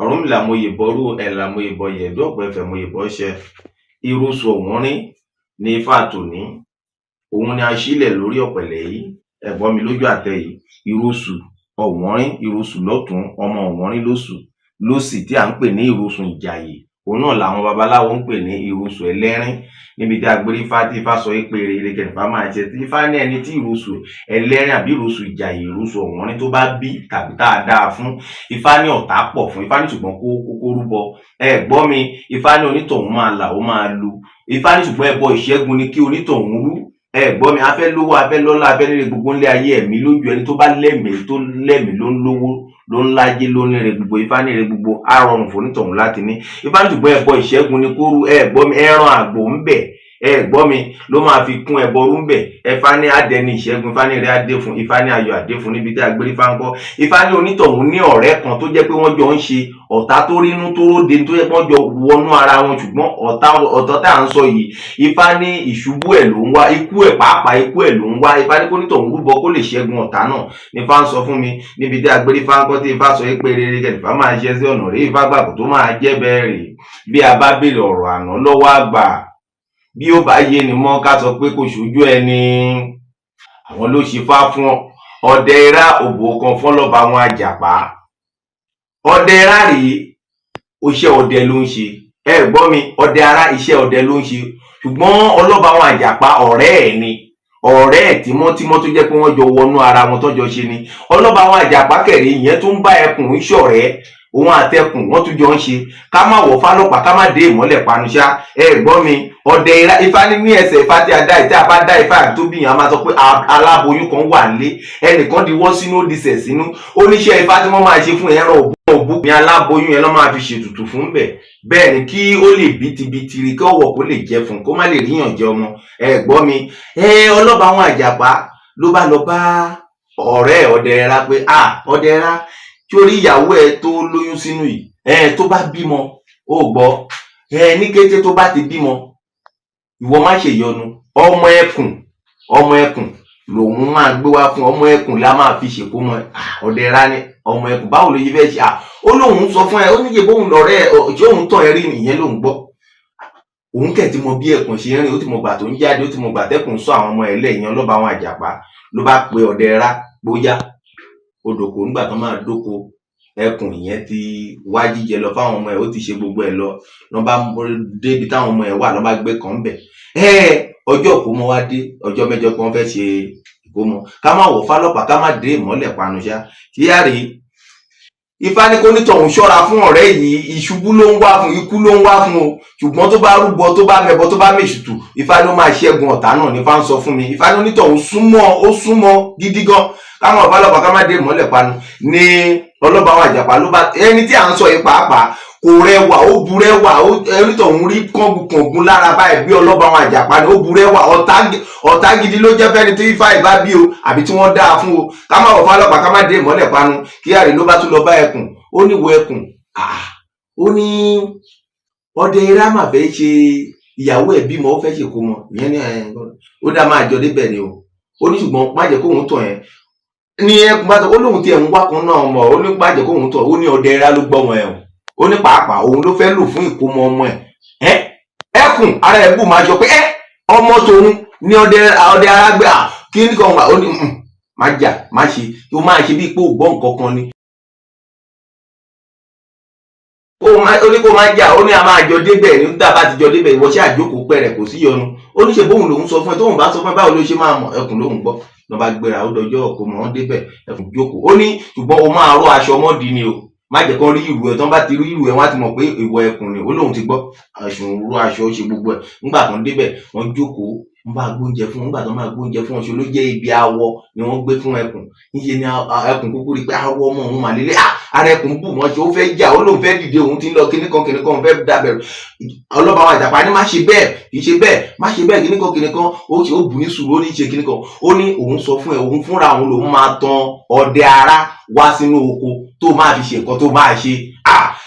Ọ̀rúnmìlà mo yìnbọn rú, ẹ̀là mo yìnbọn yè, ẹ̀dú ọ̀pẹ Ifẹ̀ mo yìnbọn ṣẹ. Ìrosùn Ọ̀wọ́nrín ní ifá tòní, òun ni a sílẹ̀ lórí ọ̀pẹ̀lẹ̀ yìí. Ẹ̀gbọ́n mi lójú àtẹ yìí, Ìrosùn Ọ̀wọ́nrín, Ìrosùn lọ́tùn-ún, ọmọ Ọ̀wọ́nrín lósù lósì, tí à ń pè ní Ìrosùn Ìjàyè, òun náà làwọn babaláwo ń pè ní Ìrosùn Ẹlẹ́rìn. Níbi tí a gbé ifá, tí ifá sọ pé rere kẹfà máa jẹ, tí ifá ní ẹni tí Ìrosùn Ẹlẹ́rìn àbí Ìrosùn Ìjàyè, Ìrosùn Ọ̀wọ́nrín tó bá bí tàbí tá a dáa fún, ifá ní ọ̀tá pọ̀ fún. Ifá ní ṣùgbọ́n kó kókó rúbọ. Ẹ gbọ́ mi, ifá ní onítọ̀hún máa là, ó máa lu. Ifá ní ṣùgbọ́n ẹbọ ìṣẹ́gun ni kí onítọ̀hún rú. Ẹ gbọ́ mi, a fẹ́ lówó, a fẹ́ lọ́lá, a fẹ́ níre gbogbo ńlẹ̀ ayé, ẹ̀mí lójú. Ẹni tó bá lẹ́mìí, tó lẹ́mìí, ló ń lówó, ló ń lájé, ló ń níre gbogbo. Ifá níre gbogbo á rọrùn fún onítọ̀hún láti ní. Ifá ní ṣùgbọ́n ẹbọ ìṣẹ́gun ni kó rú. Ẹ gbọ́ mi, ẹran àgbò ń bẹ, ẹ gbọ́ mi, ló máa fi kún ẹbọ rú ń bẹ. Ifá ní adẹni ìṣẹ́gun, ifá ní ire adé fún, ifá ní ayọ̀ adé fún. Níbi tí a gbé ifá ń kọ́, ifá ní onítọ̀hún ní ọ̀rẹ́ kan tó jẹ́ pé wọ́n jọ ń ṣe ọ̀tá tó rínú tó róde, tó yẹ kí wọ́n jọ wọnú ara wọn. Ṣùgbọ́n ọ̀tá ọ̀tá tá à ń sọ yìí, ifá ní ìṣubú ẹ̀ ló ń wá, ikú ẹ̀ pàápàá, ikú ẹ̀ ló ń wá. Ifá ní kó nítọ̀hún rúbọ kó lè ṣẹ́gun ọ̀tá náà ní ifá ń sọ fún mi. Níbi tí a gbé ifá ń kọ́, tí ifá sọ pé rere kẹfà máa ṣe sí ọ̀nà rí, ifá gbàgbọ́ tó máa jẹ́ bẹ́ẹ̀ rè. Bí a bá béèrè ọ̀rọ̀ àná lọ́wọ́ àgbà, bí ó bá yé ni mọ́, ká sọ pé kò ṣojú ẹni. Àwọn ló ṣe fá fún ọdẹ irá òbò kan fọlọ́ba wọn àjàpá. Ọdẹ irá rèé, iṣẹ́ ọdẹ ló ń ṣe. Ẹ gbọ́ mi, ọdẹ ará, iṣẹ́ ọdẹ ló ń ṣe. Ṣùgbọ́n ọlọ́ba wọn àjàpá, ọ̀rẹ́ ẹ̀ ni, ọ̀rẹ́ ẹ̀ tímọ́tímọ́ tó jẹ́ pé wọ́n jọ wọnú ara wọn tó jọ ṣe ni. Ọlọ́ba wọn àjàpá kẹ̀rí, ìyẹn tó ń bá ẹkùn ń ṣọ̀rẹ́, òun àtẹkùn wọ́n tún jọ ń ṣe. Ká má wọ̀ fálọ́pàá, ká má dé ìmọ́lẹ̀ panuṣá. Ẹ gbọ́ mi, ọdẹ ifá ní ẹsẹ̀ ifá tí a dá, ìtí a bá dá ifá àbí tó bìyàn, a máa sọ pé aláboyún kan wà nílé, ẹnìkan di wọ́ sínú, ó di sẹ̀ sínú. Oníṣẹ́ ifá tí wọ́n máa ṣe fún ẹran òbú ní aláboyún yẹn lọ́ máa fi ṣètùtù fún bẹ̀. Bẹ́ẹ̀ ni, kí ó lè bí tibitiri, kí ọ̀wọ̀ kó lè jẹ fún, kó má lè ríyàn jẹ ọmọ. Ẹ gbọ́ mi, ẹ ọlọ́ba àwọn àjàpá ló bá lọ bá ọ̀rẹ́ ọdẹ ẹra pé, ah, ọdẹ ẹra, tí ó rí ìyàwó ẹ tó lóyún sínú yìí, ẹ tó bá bímọ, ó gbọ́, ẹ ní kété tó bá ti bímọ, ìwọ má ṣe yọnu, ọmọ ẹkùn, ọmọ ẹkùn lòun máa gbé wá fún, ọmọ ẹkùn la máa fi ṣèkómọ. Ọdẹ ẹra ní ọmọ ẹkùn, báwo ló yẹ fẹ́ ṣe? Ó lóun sọ fún ẹ, ó níye bóun lọ̀rẹ́ ẹ, ṣé òun tàn ẹ rí nìyẹn? Lòun gbọ́, òun kẹ̀ ti mọ bí ẹkùn ṣe ń rìn, ó ti mọ gbà tó ń jáde, ó ti mọ gbà tẹ́kùn sọ àwọn ọmọ ẹ lẹ́yìn. Ọlọ́ba àwọn àjàpá ló bá pe ọdẹ ẹra bóyá odòkó. Nígbà tó máa dóko, ẹkùn ìyẹn ti wá jíjẹ lọ fáwọn ọmọ ẹ, ó ti ṣe gbogbo ẹ lọ. Lọ bá débi táwọn ọmọ ẹ wà, lọ bá gbé kan bẹ. Ẹ ọjọ́ ìkómọ wá dé, ọjọ́ mẹ́jọ pé wọ́n fẹ́ ṣe ìkómọ. Ká má wọ̀ fálọ́pàá, ká má dé ìmọ́lẹ̀ panuṣá. Kíá rèé, ifá ní kó nítọ̀hún ṣọ́ra fún ọ̀rẹ́ yìí, ìṣubú ló ń wá fún, ikú ló ń wá fún o. Ṣùgbọ́n tó bá rúbọ, tó bá mẹbọ, tó bá mèṣùtù, ifá ló máa ṣẹ́gun ọ̀tá náà ní ifá ń sọ fún mi. Ifá ní onítọ̀hún súnmọ́, ó súnmọ́ gidi gan. Ká má wọ̀ fálọ́pàá, ká má dé ìmọ́lẹ̀ panu ní ọlọ́ba àwọn àjàpá ló bá ẹni tí à ń sọ yìí pàápàá kò rẹwà, ó burẹ́wà, onítọ̀hún rí kángun lára báyìí bí ọlọ́ba àwọn àjàpá ni, ó burẹ́wà. Ọ̀tá gidi ló jẹ́ fẹ́ni tí ifá ìbá bí o àbí tí wọ́n dáa fún o. Ká má wọ̀ fálọ́pàá, ká má dé ìmọ́lẹ̀ panu. Kí àrè ló bá tún lọ bá ẹkùn, ó ní wo ẹkùn, ó ní ọdẹ irá mà fẹ́ ṣe ìyàwó ẹ̀ bímọ, ó fẹ́ ṣèkómọ. Ìyẹn ní ó dá máa jọ débẹ̀ ni o. Ó ní ṣùgbọ́n má jẹ́ kóun tàn ẹ́ ní ẹkùn bá sọ, ó lóun tiẹ̀ ń wá kan náà mọ̀. Ó ní má jẹ́ kóun tàn. Ó ní ọdẹ irá ló gbọ́ wọn ẹ̀ o. Ó ní pàápàá òun ló fẹ́ lò fún ìkómọ ọmọ ẹ̀. Ẹkùn ara ẹ̀ bù máa jọ pé ẹ ọmọ tòun ní ọdẹ ara gbé à kí ní kan wà. Ó ní má jà, má ṣe, ó máa ṣe bíi pé ò gbọ́ nǹkan kan ni. Ó ní kó má jà, ó ní a máa jọ débẹ̀ ní tá a bá ti jọ débẹ̀, ìwọ ṣe àjókòó pẹ̀rẹ̀, kò sí yọnu. Ó ní ṣe bóun lòun sọ fún ẹ, tóun bá sọ fún ẹ, báwo ló ṣe máa mọ̀? Ẹkùn lòun gbọ́. Lọ́ bá gbéra, ó dọjọ́ ọ̀kọ́ mọ́ ọ́n débẹ̀, ẹkùn jókòó. Ó ní ṣùgbọ́n o máa ró aṣọ mọ́dì ni o, má jẹ́ kán rí ìrù ẹ̀. Tán bá ti rí ìrù ẹ̀, wọ́n á ti mọ̀ pé ìwọ ẹkùn ni. Ó lóun ti gbọ́. Ẹ̀sùn ró aṣọ, ó ṣe gbogbo ẹ̀. Nígbà tán débẹ̀, wọ́n jókòó, wọ́n bá gbóúnjẹ fún wọn. Nígbà tán máa gbóúnjẹ fún wọn, ṣe ló jẹ́ ibi awọ ni wọ́n gbé fún ẹkùn. Níṣe ni ẹkùn kúkú rí pé awọ ọmọ òun mà lélẹ̀. Ara ẹkùn bù wọ́n ṣe, ó fẹ́ jà, ó lóun fẹ́ dìde, òun ti ń lọ kíníkan kíníkan, òun fẹ́ dàbẹ̀rù. Ọlọ́ba àwọn àjàpá ní má ṣe bẹ́ẹ̀, kì í ṣe bẹ́ẹ̀, má ṣe bẹ́ẹ̀, kíníkan kíníkan. Ó ṣe, ó bù ní sùúrù, ó ní ṣe kíníkan. Ó ní òun sọ fún ẹ, òun fúnra òun lòun máa tan ọdẹ ara wá sínú oko tó máa fi ṣe nǹkan tó máa ṣe.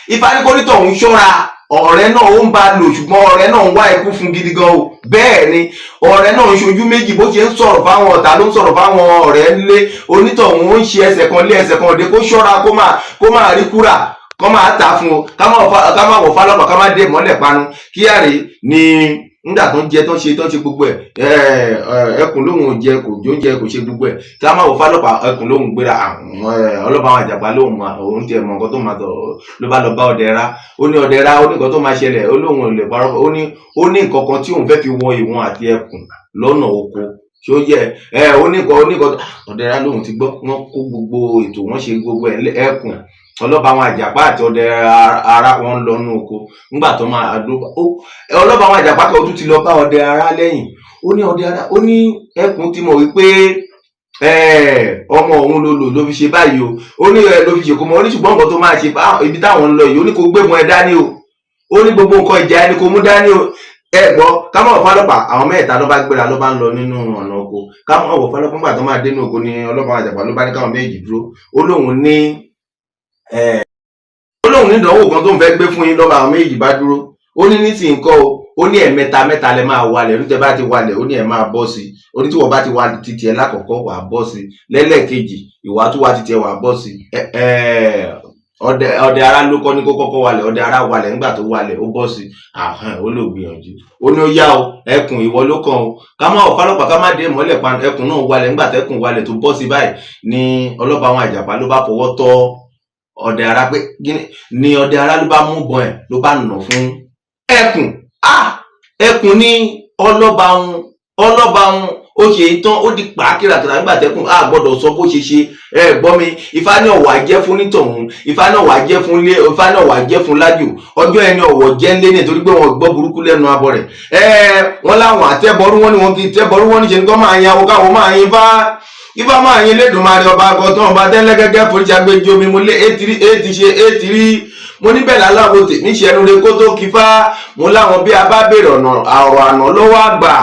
Ifá ní kó nítọ̀ òun ṣọ́ra, ọ̀rẹ́ náà ó ń bá lò, ṣùgbọ́n ọ̀rẹ́ náà ń wá ikú fún gidi gan o. Bẹ́ẹ̀ ni ọ̀rẹ́ náà ń ṣojú méjì, bó ṣe ń sọ̀rọ̀ fáwọn ọ̀tá ló ń sọ̀rọ̀ fáwọn ọ̀rẹ́ ńlé. Onítọ̀hún ó ń ṣe ẹsẹ̀ kan lé ẹsẹ̀ kan òde, kó ṣọ́ra, kó máa rí kúrà. Kọ́ máa ta fún o, ká má wọ̀ fálọ́pàá, ká má dé mọ́lẹ̀ panu. Kí àrè ni nígbà tó ń jẹ, tó ń ṣe, tó ń ṣe gbogbo ẹ̀, ẹkùn lóhùn ò jẹ, kò jó jẹ, kò ṣe gbogbo ẹ̀. Ká má wọ̀ fálọ́pàá, ẹkùn lóhùn gbéra. Ọlọ́pàá àwọn àjàpá lóhùn òun tiẹ̀ mọ̀ nǹkan tó máa tọ̀. Ló bá lọ bá ọdẹ rá. Ó ní ọdẹ rá, ó ní nǹkan tó máa ṣẹlẹ̀, ó lóhùn ò lè parọ́. Ó ní nǹkan kan tí òun fẹ́ fi wọ ìwọ̀n àti ẹkùn lọ́nà oko. Ṣó yẹ ẹ? Ó ní nǹkan. Ọdẹ rá lóhùn ti gbọ́. Wọ́n kó gbogbo ètò, wọ́n ṣe gbogbo ẹ̀. Ẹkùn, ọlọ́ba àwọn àjàpá àti ọdẹ ara wọn lọ nú oko. Nígbà tó máa dó, ọlọ́ba àwọn àjàpá kan ó tún ti lọ bá ọdẹ ara lẹ́yìn. Ó ní ọdẹ ara, ó ní ẹkùn ti mọ̀ wípé ọmọ òun ló lò ló fi ṣe báyìí o. Ó ní ẹ ló fi ṣèkó mọ. Ó ní ṣùgbọ́n nǹkan tó máa ṣe, ibi táwọn ń lọ yìí, ó ní kó gbébọn ẹ dání o. Ó ní gbogbo nǹkan ìjà ẹni kó mú dání o. Ẹ gbọ́, ká má wọ̀ fálọ́pàá. Àwọn mẹ́ta ló bá gbéra, ló bá ń lọ nínú ọ̀nà oko. Ká má wọ̀ fálọ́pàá. Nígbà tó máa dénú oko ni ọlọ́pàá àjàpá ló bá ní káwọn méjì dúró. Ó lóun ní ìdánwò kan tó ń fẹ́ gbé fún yín lọ́ba. Àwọn méjì bá dúró. Ó ní nísìnyí kọ́ o. Ó ní ẹ̀mẹ́ta mẹ́ta lẹ máa walẹ̀. Ní tẹ bá ti walẹ̀, ó ní ẹ̀ máa bọ́ sí i. Ó ní tí wọ́n bá ti wá títí ẹ lákọ̀ọ́kọ́, wà á bọ́ sí i. Lẹ́lẹ́kejì, ìwà tó wá títí ẹ, wà á bọ́ sí i. Ọdẹ ara ló kọ́ ní kó kọ́kọ́ walẹ̀. Ọdẹ ara walẹ̀. Nígbà tó walẹ̀, ó bọ́ sí i. Ó lò gbìyànjú. Ó ní ó yá o, ẹkùn, ìwọ ló kàn o. Ká má ò fọlọ́pàá, ká má dé mọ́lẹ̀ pa. Ẹkùn náà walẹ̀. Nígbà tẹ́kùn walẹ̀ tó bọ́ sí báyìí ní ọlọ́pàá àwọn àjàpá ló bá fọwọ́ tọ́ ọdẹ ara pé ní ọdẹ ara ló bá mú bọ́n ẹ̀, ló bá nà fún ẹkùn. Ah, ẹkùn ní ọlọ́ba òun ó ṣe tán, ó di pàákìràkìrà. Nígbà tẹ́kùn á gbọ́dọ̀ sọ bó ṣe ṣe. Ẹ gbọ́ mi, Ifá ní ọ̀wà jẹ́ fún nítọ̀hún, Ifá ní ọ̀wà jẹ́ fún lé, Ifá ní ọ̀wà jẹ́ fún lájò. Ọjọ́ ẹni ọ̀wọ̀ jẹ́ ńlé nítorí pé wọ́n gbọ́ burúkú lẹ́nu abọ́ rẹ̀. Ẹ wọ́n láwọn àtẹ́bọrú, wọn ni wọn kì í tẹ́bọrú. Wọn ní ṣe ní kọ́ máa yan àwọn káwọn máa yin fá, Ifá máa yin Lédùmarè ọba àgọ́tán, ọba tẹ́lẹ́gẹ́gẹ́ foríṣàgbéjì omi. Mo lé eighty eighty ṣe eighty. Mo níbẹ̀ láláwo tèmi ṣẹnu re kó tó kí fá. Mo láwọn bí a bá béèrè ọ̀nà ọ̀rọ̀ àná lọ́wọ́ àgbà,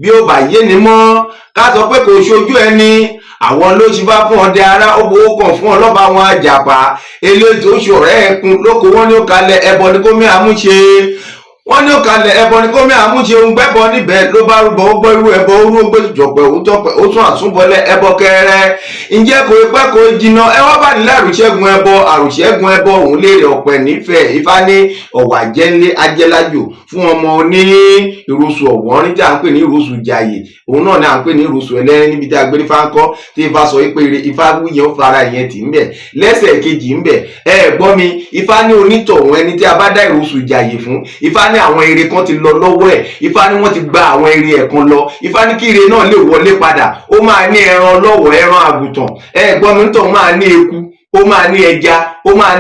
bí ó bá yé ni mọ́, ká sọ pé kò ṣojú ẹni. Àwọn ló ṣe bá fún ọdẹ ara, ó gbowó kan fún ọlọ́ba wọn àjàpá eléyìí tó ṣọ̀rẹ́ ẹkùn lóko. Wọn ní ó kalẹ̀ ẹbọ ní kó mí àmúṣe. Wọ́n ní ó kalẹ̀ ẹbọ ní kó mí àmúṣe. Òun gbẹ́bọ níbẹ̀ ló bá rúbọ. Ó gbọ́ irú ẹbọ orú, ó gbé jọ̀pẹ̀, ó tọpẹ̀, ó tún àtúnbọ̀lẹ̀ ẹbọ kẹrẹ. Ǹjẹ́ kò pẹ́ kò jìnnà, ẹ wá bá nílẹ̀ àrùṣẹ́gun ẹbọ, àrùṣẹ́gun ẹbọ òun léèrè ọ̀pẹ nífẹ̀ẹ́. Ifá ní ọ̀wà jẹ́lé ajẹ́lájò fún ọmọ oní ìrosù ọ̀wọ́nrín tí à ń pè ní ìrosù jàyè. Òun náà ni à ń pè ní ìrosù ẹlẹ́rìn níbi tí a gbé Ifá ń kọ́ tí Ifá sọ pé Ifá wíyẹn, ó fara ìyẹn tì ń bẹ̀ lẹ́sẹ̀ kejì ń bẹ̀. Ẹ gbọ́ mi, Ifá ní onítọ̀hún, ẹni tí a bá dá ìrosù jàyè fún, Ifá ní àwọn ire kan ti lọ lọ́wọ́ ẹ̀. Ifá ní wọ́n ti gba àwọn ire ẹ̀ kan lọ. Ifá ní kí ire náà lè wọlé padà, ó máa ní ẹran lọ́wọ́, ẹran àgùntàn. Ẹ gbọ́ mi, onítọ̀hún máa ní eku, ó máa ní ẹja, ó máa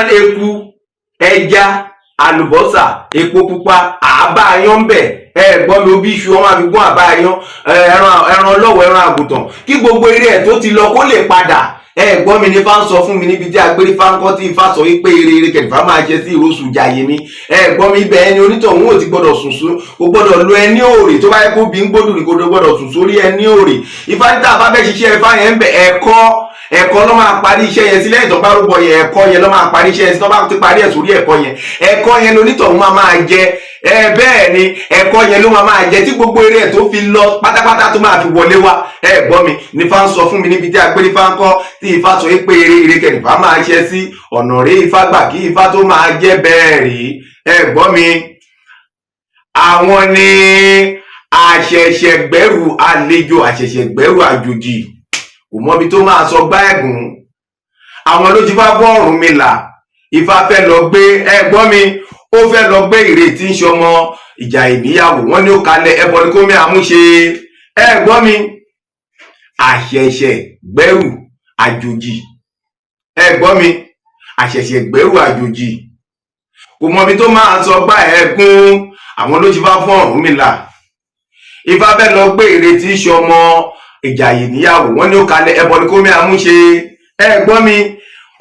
ní eku, ẹja, àlùbọ́sà, epo pupa, àbá ayán ń bẹ̀. Ẹ gbọ́ mi, obi iṣu wọn máa fi gún àbá ayán, ẹran ọlọ́wọ́, ẹran àgùntàn, kí gbogbo eré ẹ̀ tó ti lọ kó lè padà. Ẹ gbọ́ mi, ní Ifá ń sọ fún mi níbi tí agbérí Ifá ń kọ́ tí Ifá sọ wípé eré eré kẹfà máa ṣe sí ìrosù jàyè mi. Ẹ gbọ́ mi, ibẹ̀ ẹni onítọ̀hún ò ti gbọ́dọ̀ sùn sún, kò gbọ́dọ̀ lo ẹní òrè. Tó bá yẹ kó bí ń gbódùn ní kò gbọ́dọ̀ sùn sórí ẹní òrè. Ifá ní tá a bá fẹ́ ṣiṣẹ́ Ifá yẹn ń bẹ̀, ẹ̀kọ́ ló máa parí iṣẹ́ yẹn sí. Lẹ́yìn tó bá rúbọ yẹn, ẹ̀kọ́ yẹn ló máa parí iṣẹ́ yẹn sí. Tó bá ti parí ẹ̀ sórí ẹ̀kọ́ yẹn, ẹ̀kọ́ yẹn lonítọ̀hún máa máa jẹ. Ẹ bẹ́ẹ̀ ni, ẹ̀kọ́ yẹn ló máa máa jẹ tí gbogbo eré ẹ̀ tó fi lọ pátápátá tó máa fi wọlé wá. Ẹ gbọ́ mi, ní Ifá ń sọ fún mi níbi tí agbé Ifá ń kọ́ tí Ifá sọ pé eré eré kẹ̀nìfà máa ṣe sí ọ̀nà rí. Ifá gbà kí Ifá tó máa jẹ́ bẹ́ẹ̀ rí. Ẹ gbọ́ mi, àwọn ní àṣẹ̀ṣẹ̀gbẹ́rù àlejò, àṣẹ̀ṣẹ̀gbẹ́rù àjòjì kò mọbi tó máa sọ gbá ẹ̀gùn. Àwọn ló ti fá fún Ọ̀rúnmìlà. Ifá fẹ́ lọ gbé, ẹ gbọ́ mi, ó fẹ́ lọ gbé ìrètí ń ṣọmọ ìjà ìníyàwó. Wọn ní ó kalẹ̀ ẹbọ ní kó mi àmúṣe. Ẹ gbọ́ mi, àṣẹ̀ṣẹ̀ gbẹ́rù àjòjì. Ẹ gbọ́ mi, àṣẹ̀ṣẹ̀ gbẹ́rù àjòjì kò mọbi tó máa sọ gbá ẹ̀gún. Àwọn ló ti fá fún Ọ̀rúnmìlà. Ifá fẹ́ lọ gbé ìrètí ṣọmọ ìjàyè níyàwó. Wọn ní ó kalẹ̀ ẹbọ ní kó mi àmúṣe. Ẹ gbọ́ mi,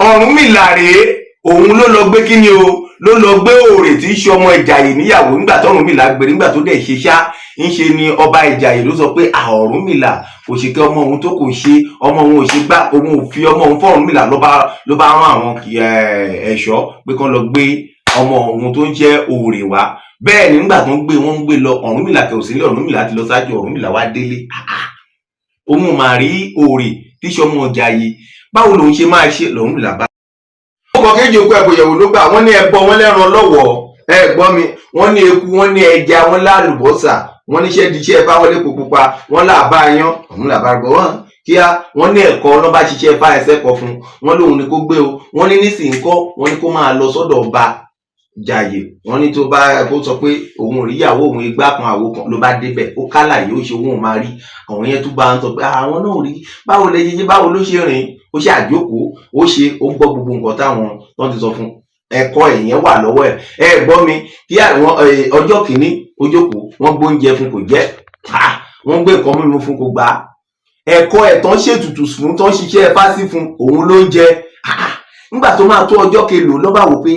Ọ̀rúnmìlà rèé, òun ló lọ gbé kíni o, ló lọ gbé òòrè tí í ṣe ọmọ ìjàyè níyàwó. Nígbà tó Ọ̀rúnmìlà gbé, nígbà tó dẹ̀ ṣe ṣá ń ṣe ni ọba ìjàyè ló sọ pé Ọ̀rúnmìlà kò ṣe kí ọmọ òun tó kò ṣe ọmọ òun ò ṣe gbá, òun ò fi ọmọ òun fún Ọ̀rúnmìlà. Ló bá rán àwọn ẹ̀ṣọ́ pé kán lọ gbé ọmọ òun tó ń jẹ́ òòrè wá. Bẹ́ẹ̀ ni, nígbà tó ń gbé, wọ́n ń gbé lọ, Ọ̀rúnmìlà kẹ̀ ò sílẹ̀. Ọ̀rúnmìlà ti lọ ṣáájú. Ọ̀rúnmìlà wá délé, òun ò máa rí òòrè tí í ṣe ọmọ ìjàyè. Báwo lòun ṣe máa ṣe? Lọ̀rúnmìlà bá ó Kọ kéjì okú ẹ̀bùyẹ̀wò ló gbà. Wọ́n ní ẹbọ wọn lẹ́ran lọ́wọ́. Ẹ gbọ́ mi, wọ́n ní eku, wọ́n ní ẹja, wọ́n lálùbọ́sà, wọ́n níṣẹ́ diṣẹ́ bá wọlé epo pupa, wọ́n làbá yan òun làbá gbọ́ wọ́n kíá. Wọ́n ní ẹ̀kọ́ ọlọ́ba ṣiṣẹ́ fá ẹsẹ̀ kọ fún wọn lóun ni kó gbé o. Wọ́n ní nísìnyí kọ́, wọ́n ní kó máa lọ sọ́dọ̀ ọba jàyè. Wọ́n ní tó bá kó sọ pé òun ò rí ìyàwó òun, igbá kan àwo kan ló bá débẹ̀, ó kálà yìí, ó ṣe òun ò máa rí. Àwọn yẹn tún bá ń sọ pé àwọn náà ò rí. Báwo lè ṣe ṣe, báwo ló ṣe rìn? Ó ṣe àjókòó, ó ṣe, ó gbọ́ gbogbo nǹkan táwọn tó ti sọ fún. Ẹ̀kọ́ ẹ̀yẹn wà lọ́wọ́ ẹ̀. Ẹ gbọ́ mi, kí àwọn ọjọ́ kìíní ó jókòó, wọ́n gbóúnjẹ fún, kò jẹ. Wọ́n gbé nǹkan mímu fún, kò gbà á. Ẹ̀kọ́ ẹ̀ tán ṣètùtù fún, tán ṣiṣẹ́ fásí fún, òun ló ń jẹ. Nígbà tó máa tó ọjọ́ kelòó, ló bá wò pé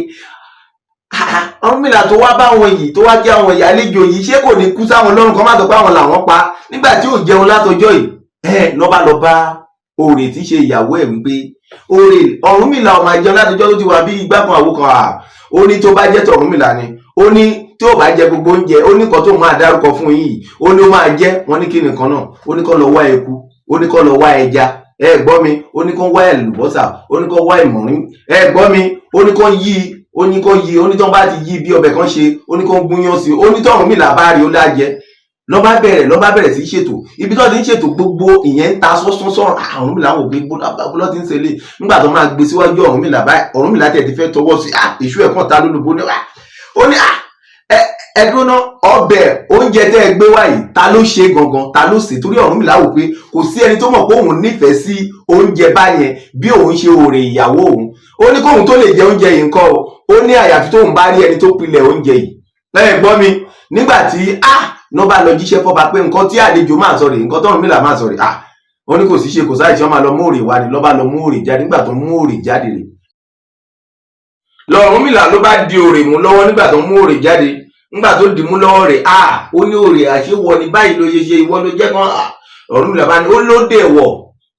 Ọ̀rúnmìlà tó wá bá wọn yìí, tó wá jẹ́ àwọn ìyálejò yìí, ṣé kò ní kú sáwọn lọ́rùn kan, má sọ pé àwọn làwọn pa nígbà tí ò jẹun látọjọ́ yìí? Ẹ lọ́ba lọ bá Òrè tí ṣe ìyàwó ẹ̀ wípé Òrè, Ọ̀rúnmìlà ò máa jẹun látọjọ́ tó ti wà bí igbá kan àwo kan. À ó ní tó bá jẹ́ tọ̀rúnmìlà ni, ó ní tí ò bá jẹ gbogbo oúnjẹ, ó ní kan tó máa dárúkọ fún yìí, ó ní ó máa jẹ. Wọn ní kí nìkan náà? Ó ní kó lọ wá eku, ó ní kó lọ wá ẹja. Ẹ gbọ́ mi, ó ní kó wá ẹlùbọ́sà, ó ní kó wá ìmọ̀rín. Ẹ gbọ́ mi, ó ní kó yí, ó ní kó yí, ó ní tó bá ti yí bí ọbẹ̀ kan ṣe, ó ní kó gúnyán sí, ó ní tọ̀rúnmìlà bá rí, ó lájẹ. Lọ́ba bẹ̀rẹ̀ sí í ṣètò. Ibi tó ti ń ṣètò gbogbo ìyẹn ń ta sọ́sán sọ̀rọ̀. Ọ̀rúnmìlà wò pé bólọ́ ti ń ṣe lè. Nígbà tó máa gbé síwájú Ọ̀rúnmìlà báyìí, Ọ̀rúnmìlà tẹ̀ ti fẹ́ tọwọ́ sí èṣù ẹ̀ kàn ta lólobó ní. Ó ní ẹ dúró ná, ọbẹ̀ oúnjẹ tẹ́ ẹ gbé wá yìí, ta ló ṣe gangan, ta ló sè? Torí Ọ̀rúnmìlà wò pé kò sí ẹni tó mọ̀ pé òun nífẹ̀ẹ́ sí oúnjẹ báyẹn bí òun ṣe òrè ìyàwó òun. Ó ní kóun tó lè jẹ oúnjẹ yìí ńkọ́ o, ó ní àyàfi tóun bá rí ẹni tó pilẹ̀ oúnjẹ yìí. Ẹ gbọ́ mi, nígbà tí ló bá lọ jíṣẹ́ fọ́ba pé nǹkan tí àlejò máa sọ rè, nǹkan tọ́rùnmìlà máa sọ rè, ó ní kò sí ṣe, kò sáì tí wọ́n máa lọ mú òrè wá ni. Lọ́ba lọ mú òrè jáde. Nígbà tó mú òrè jáde rè, lọ́rùnmìlà ló bá di òrè mú lọ́wọ́. Nígbà tó mú òrè jáde, nígbà tó dì mú lọ́wọ́ rẹ̀, ó ní òrè, àṣewọ ni báyìí ló ṣe ṣe, ìwọ ló jẹ́ kan. Ọ̀rúnmìlà bá ní ó lóde ẹ̀wọ̀,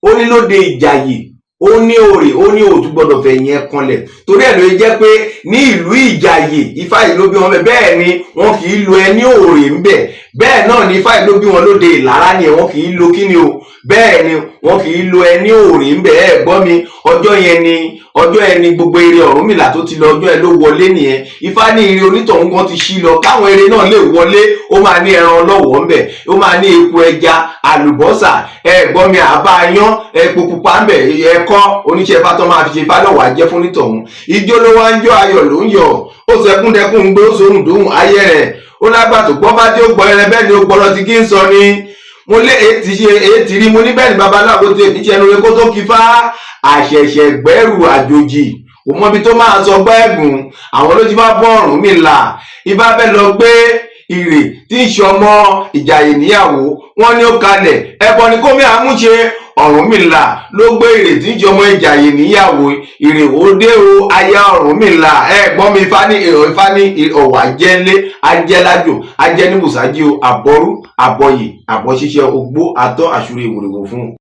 ó ní lóde ìjàyè, ó ní òrè, ó ní òtún gbọdọ̀ fẹ̀yìn ẹ̀ kanlẹ̀. Torí ẹ̀ ló jẹ́ pé ní ìlú ìjàyè, ifá yìí ló bí wọn bẹ́ẹ̀. Bẹ́ẹ̀ ni wọn kì í lo ẹní òrè ń bẹ̀. Bẹ́ẹ̀ náà ni ifá yìí ló bí wọn lóde ìlara ni wọn kì í lo kíni o. Bẹ́ẹ̀ ni wọn kì í lo ẹní òrè ń bẹ̀. Ẹ gbọ́ mi, ọjọ́ yẹn ni, ọjọ́ yẹn ni gbogbo eré Ọ̀rúnmìlà tó ti lọ, ọjọ́ yẹn ló wọlé nìyẹn. Ifá ní ire onítọ̀hún kan ti ṣí lọ. Káwọn eré náà lè wọlé, ó máa ní ẹran ọlọ́wọ́ ńbẹ̀, ó máa ní eku, ẹja, àlùbọ́sà, ẹ gbọ́ mi, àbá yán, epo pupa ńbẹ̀, ẹ̀kọ́ oníṣẹ́ ifá tó máa fi ṣe ifá lọ́wọ́ àjẹ́ fún onítọ̀hún. Ijó ló wá ń jó, ayọ̀ ló ń yọ̀, ó sẹkúndẹkùn ń gbé, ó sóhùn dóhùn ayé rẹ̀, ó lágbà tó gbọ́ bá tí ó gbọ́ ẹrẹ, bẹ́ẹ̀ ni ó gbọ́dọ̀ ti kí ń sọ ni. Mo lé ètí ṣe ètí rí, mo ní bẹ́ẹ̀ ni babaláwo ti èmi ṣẹnu rẹ kó tó kí fá àṣẹ̀ṣẹ̀ gbẹ́rù àjòjì, kò mọbi tó máa sọ gbọ́ ẹ̀gùn. Àwọn ló ti bá bọ́ Ọ̀rúnmìlà. Ifá fẹ́ lọ gbé ìrè tí ń ṣọmọ ìjàyè níyàwó, wọn ní ó kalẹ̀, ẹbọ ni kómi àmúṣe. Ọ̀rúnmìlà ló gbé ìrè tí ń ṣọmọ ìjàyè níyàwó. Ìrè ó dé o, aya Ọ̀rúnmìlà. Ẹ gbọ́n mi, ifá ní ifá ní ọ̀wà jẹ́lé ajẹ́lájò ajẹ́ níbùsájí o, àbọ̀rú àbọ̀yè àbọ̀ ṣíṣe ogbó atọ́ àṣùrè ìwòrìwò fún un.